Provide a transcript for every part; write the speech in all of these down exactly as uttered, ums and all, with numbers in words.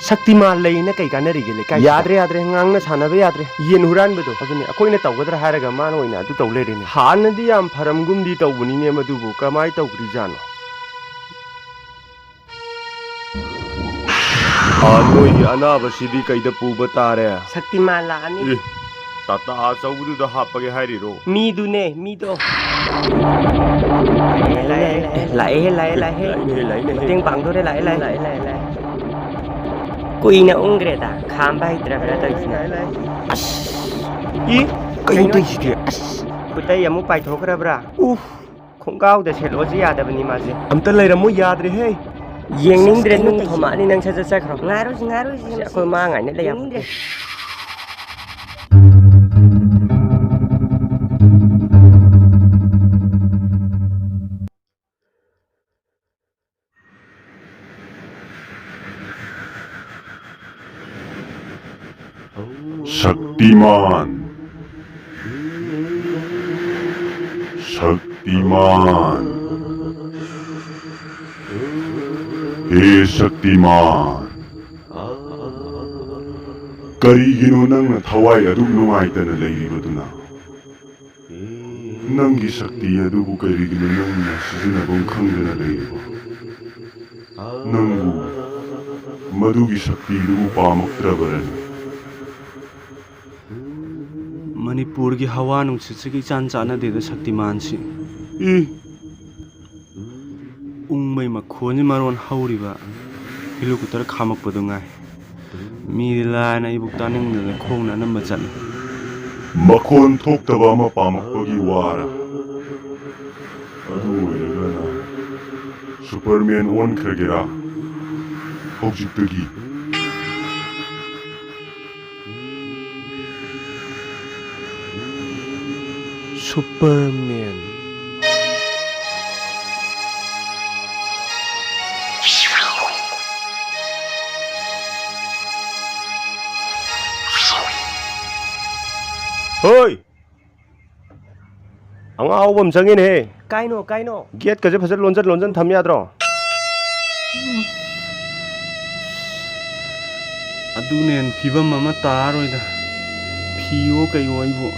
ꯁꯛꯇꯤꯃꯥꯟ ꯂꯩꯅ ꯀꯩ ꯀꯥꯟꯅꯔꯤꯒꯦ ꯂꯩꯀꯥꯏꯁꯤꯗ? ꯌꯥꯗ꯭ꯔꯦ, ꯌꯥꯗ꯭ꯔꯦ, ꯉꯥꯡꯅ ꯁꯥꯟꯅꯕ ꯌꯥꯗ꯭ꯔꯦ꯫ ꯌꯦꯟ ꯍꯨꯔꯥꯟꯕꯗꯣ ꯑꯗꯨꯅꯦ, ꯑꯩꯈꯣꯏꯅ ꯇꯧꯒꯗ꯭ꯔꯥ ꯍꯥꯏꯔꯒ ꯃꯥꯅ ꯑꯣꯏꯅ ꯑꯗꯨ ꯇꯧ ꯂꯩꯔꯦꯅꯦ꯫ ꯍꯥꯟꯅꯗꯤ ꯌꯥꯝ ꯐꯔꯝꯒꯨꯝꯗꯤ ꯇꯧꯕꯅꯤꯅꯦ, ꯃꯗꯨꯕꯨ ꯀꯃꯥꯏ ꯇꯧꯈ꯭ꯔꯤꯖꯥꯠꯅꯣ? ꯑꯥ, ꯅꯣꯏꯒꯤ ꯑꯅꯥꯕꯁꯤꯗꯤ ꯀꯩꯗ ꯄꯨꯕ ꯇꯥꯔꯦ? ꯁꯛꯇꯤꯃꯥꯟ ꯂꯥꯛꯑꯅꯤ꯫ ꯑꯦ, ꯇꯥꯇꯥ ꯑꯆꯧꯕꯗꯨꯗ ꯍꯥꯞꯄꯒꯦ ꯍꯥꯏꯔꯤꯔꯣ? ꯃꯤꯗꯨꯅꯦ, ꯃꯤꯗꯣ꯫ ꯂꯥꯛꯑꯦ, ꯂꯥꯛꯑꯦ, ꯂꯥꯛꯑꯦ, ꯂꯥꯛꯑꯦ, ꯂꯥꯛꯑꯦ꯫ ꯂꯥꯛꯏꯅꯦꯍꯦ, ꯂꯥꯛꯏꯅꯦꯍꯦ꯫ ꯃꯇꯦꯡ ꯄꯥꯡꯗꯣꯔꯦ, ꯂꯥꯛꯑꯦ, ꯂꯥꯛꯑꯦ꯫ ꯂꯥꯛꯑꯦ, ꯂꯥꯛꯑꯦ, ꯂꯥꯛꯑꯦ꯫ ꯀꯨꯏꯅ ꯎꯪꯈ꯭ꯔꯦꯗ, ꯈꯥꯝꯕ ꯍꯩꯇ꯭ꯔꯕ꯭ꯔꯥ ꯇꯧꯔꯤꯁꯤꯅ? ꯂꯥꯛꯑꯦ, ꯂꯥꯛꯑꯦ꯫ ꯑꯁ! ꯏ, ꯀꯩꯅꯣ ꯀꯩꯅꯣ ꯇꯧꯔꯤꯁꯤꯗꯤ? ꯑꯁ! ꯈꯨꯠꯇꯩ ꯑꯃꯨꯛ ꯄꯥꯏꯊꯣꯛꯈ꯭ꯔꯕ꯭ꯔꯥ? ꯎꯐ! ꯈꯣꯡꯒ꯭ꯔꯥꯎꯗ ꯁꯦꯠꯂꯣꯁꯤ ꯌꯥꯗꯕꯅꯤ ꯃꯥꯁꯦ꯫ ꯑꯝꯇ ꯂꯩꯔꯝꯃꯣ, ꯌꯥꯗ꯭ꯔꯦꯍꯦ꯫ ꯌꯦꯡꯅꯤꯡꯗ꯭ꯔꯦ, ꯁꯁ, ꯀꯩꯅꯣ ꯅꯨꯡ ꯇꯧꯏꯁꯤꯕꯣ? ꯊꯣꯝꯃꯛꯑꯅꯤ ꯅꯪ ꯁꯠ ꯁꯠ ꯆꯠꯈ꯭ꯔꯣ꯫ ꯉꯥꯏꯔꯣꯏꯁꯤ, ꯉꯥꯏꯔꯣꯏꯁꯤ, ꯑꯁ, ꯃꯁꯤ ꯑꯩꯈꯣꯏ ꯃꯥ ꯉꯥꯏꯅ ꯂꯩ ꯌꯥꯝ ꯌꯦꯡꯅꯤꯡꯗ꯭ꯔꯦ꯫ ꯁꯛꯇꯤꯃꯥꯟ꯫ ꯁꯛꯇꯤꯃꯥꯟ꯫ ꯍꯦ ꯁꯛꯇꯤꯃꯥꯟ, ꯀꯔꯤꯒꯤꯅꯣ ꯅꯪꯅ ꯊꯋꯥꯏ ꯑꯗꯨꯛ ꯅꯨꯡꯉꯥꯏꯇꯅ ꯂꯩꯔꯤꯕꯗꯨꯅ? ꯅꯪꯒꯤ ꯁꯛꯇꯤ ꯑꯗꯨꯕꯨ ꯀꯔꯤꯒꯤꯅꯣ ꯅꯪꯅ ꯁꯤꯖꯤꯟꯅꯐꯝ ꯈꯪꯗꯅ ꯂꯩꯔꯤꯕ? ꯅꯪꯕꯨ ꯃꯗꯨꯒꯤ ꯁꯛꯇꯤꯗꯨꯕꯨ ꯄꯥꯝꯃꯛꯇ꯭ꯔꯕꯔꯅꯦ? ꯃꯅꯤꯄꯨꯔꯒꯤ ꯍꯋꯥ ꯅꯨꯡꯁꯤꯠꯁꯤꯒ ꯏꯆꯥꯟ ꯆꯥꯟꯅꯗꯦꯗ, ꯁꯛꯇꯤꯃꯥꯟꯁꯤ꯫ ꯏ! ꯎꯪꯕꯩ ꯃꯈꯣꯟꯁꯤ ꯃꯔꯣꯟ ꯍꯧꯔꯤꯕ, ꯍꯦꯂꯤꯀꯣꯞꯇꯔ ꯈꯥꯝꯃꯛꯄꯗꯨ ꯉꯥꯏ꯫ ꯃꯤꯗꯤ ꯂꯥꯏꯅ ꯑꯩꯕꯨ ꯇꯥꯅꯤꯡꯗꯅ ꯈꯣꯡꯅ ꯑꯅꯝꯕ ꯆꯠꯂꯤ꯫ ꯃꯈꯣꯟ ꯊꯣꯛꯇꯕ ꯑꯃ ꯄꯥꯝꯃꯛꯄꯒꯤ ꯋꯥꯔ? ꯑꯗꯨ ꯑꯣꯏꯔꯒꯅ ꯁꯨꯄꯔꯃꯦꯟ ꯑꯣꯟꯈ꯭ꯔꯒꯦꯔꯥ ꯍꯧꯖꯤꯛꯇꯒꯤ? ꯁꯨꯄꯔꯃꯦꯟ꯫ ꯍꯣꯏ! ꯑꯉꯥꯎꯕ ꯑꯃ ꯆꯪꯉꯤꯅꯦꯍꯦ꯫ ꯀꯥꯏꯅꯣ, ꯀꯥꯏꯅꯣ? ꯒꯦꯠꯀꯁꯦ ꯐꯖꯅ ꯂꯣꯟꯖꯟ ꯂꯣꯟꯖꯟ ꯊꯝ ꯌꯥꯗ꯭ꯔꯣ? ꯑꯗꯨꯅ ꯍꯦꯟ ꯐꯤꯕꯝ ꯑꯃ ꯇꯥꯔꯣꯏꯗ꯫ ꯐꯤꯌꯣ ꯀꯩꯌꯣ ꯑꯩꯕꯨ꯫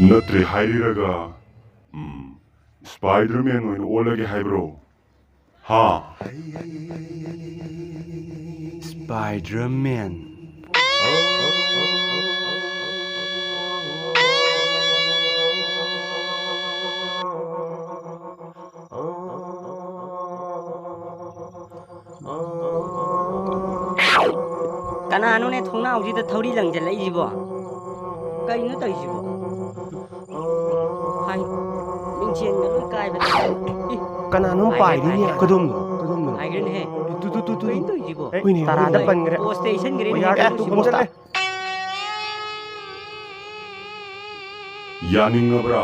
ꯅꯠꯇ꯭ꯔꯦ ꯍꯥꯏꯔꯤꯔꯒ? ꯎꯝ, ꯁ꯭ꯄꯥꯏꯗꯔꯃꯦꯟ ꯑꯣꯏꯅ ꯑꯣꯜꯂꯒꯦ ꯍꯥꯏꯕ꯭ꯔꯣ? ꯍꯥ? ꯁ꯭ꯄꯥꯏꯗꯔꯃꯦꯟ꯫ ꯀꯅꯥꯅꯣꯅꯦ ꯊꯣꯡꯅꯥꯎꯁꯤꯗ ꯊꯧꯔꯤ ꯂꯪꯁꯤꯜꯂꯛꯏꯁꯤꯕꯣ? ꯀꯩꯅꯣ ꯇꯧꯔꯤꯁꯤꯕꯣ? ꯍꯥꯏ, ꯃꯤꯡꯁꯦꯟꯒ ꯂꯣꯏ ꯀꯥꯏꯕ ꯇꯧꯔꯦ꯫ ꯏ, ꯀꯅꯥꯅꯣꯝ ꯍꯥꯏꯒ꯭ꯔꯦ, ꯄꯥꯏꯔꯤꯅꯦ꯫ ꯍꯥꯏꯒ꯭ꯔꯦ꯫ ꯀꯗꯣꯝꯅꯣ? ꯀꯗꯣꯝꯅꯣ? ꯍꯥꯏꯒ꯭ꯔꯦꯅꯦꯍꯦ꯫ ꯇꯨ, ꯇꯨ, ꯇꯨ, ꯇꯨ, ꯇꯨ꯫ ꯀꯩꯅꯣ ꯇꯧꯔꯤꯁꯤꯕꯣ? ꯑꯦ, ꯍꯣꯏꯅꯦ, ꯇꯔꯥꯗ ꯍꯣꯏꯅꯦ꯫ ꯄꯟꯈ꯭ꯔꯦ꯫ ꯄꯣꯁꯇ ꯌꯩꯁꯟꯈ꯭ꯔꯦꯅꯦ꯫ ꯑꯣ, ꯌꯥꯔꯦ, ꯍꯦꯛꯇ ꯇꯨ, ꯇꯨ, ꯇꯨ꯫ ꯀꯨꯝꯊꯔꯦ꯫ ꯌꯥꯅꯤꯡꯉꯕ꯭ꯔꯥ?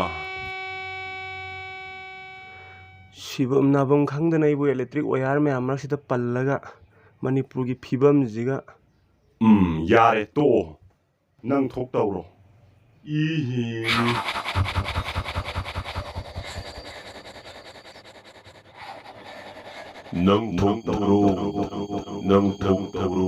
ꯁꯤꯐꯝ ꯅꯥꯐꯝ ꯈꯪꯗꯅ ꯑꯩꯕꯨ ꯏꯂꯦꯛꯇ꯭ꯔꯤꯛ ꯋꯥꯌꯔ ꯃꯌꯥꯝ ꯃꯔꯛꯁꯤꯗ ꯄꯜꯂꯒ ꯃꯅꯤꯄꯨꯔꯒꯤ ꯐꯤꯕꯝꯁꯤꯒ꯫ ꯎꯝ, ꯌꯥꯔꯦ, ꯇꯣꯛꯑꯣ꯫ ꯅꯪ ꯊꯣꯛ ꯇꯧꯔꯣ꯫ ꯏꯍꯤ꯫ ꯅꯪ ꯊꯣꯛ ꯇꯧꯔꯣ, ꯅꯪ ꯊꯣꯛ ꯇꯧꯔꯣ꯫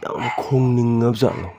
ꯌꯥꯝ ꯈꯣꯡꯅꯤꯡꯉꯕꯖꯥꯠꯅꯤ꯫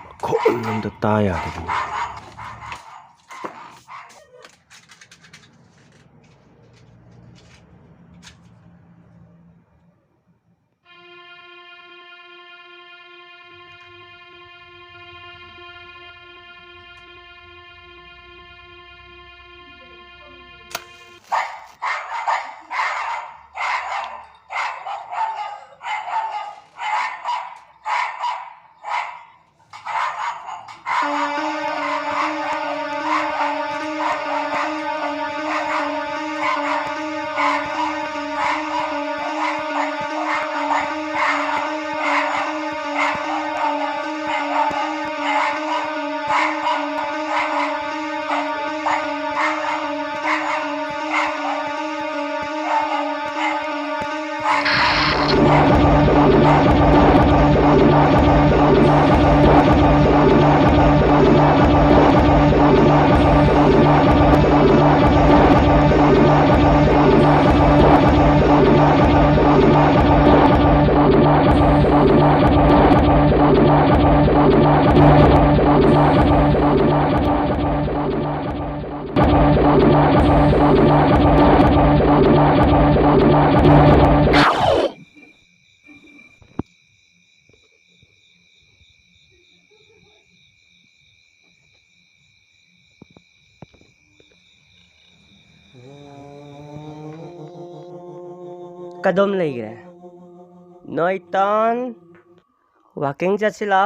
ꯃꯈꯣꯟ ꯑꯝꯇ ꯇꯥ ꯌꯥꯗꯕꯤꯅꯤ꯫ ꯀꯗꯣꯝ ꯂꯩꯈ꯭ꯔꯦ? ꯅꯣꯏꯇꯣꯟ, ꯋꯥꯀꯤꯡ ꯆꯠꯁꯤꯂꯥ꯫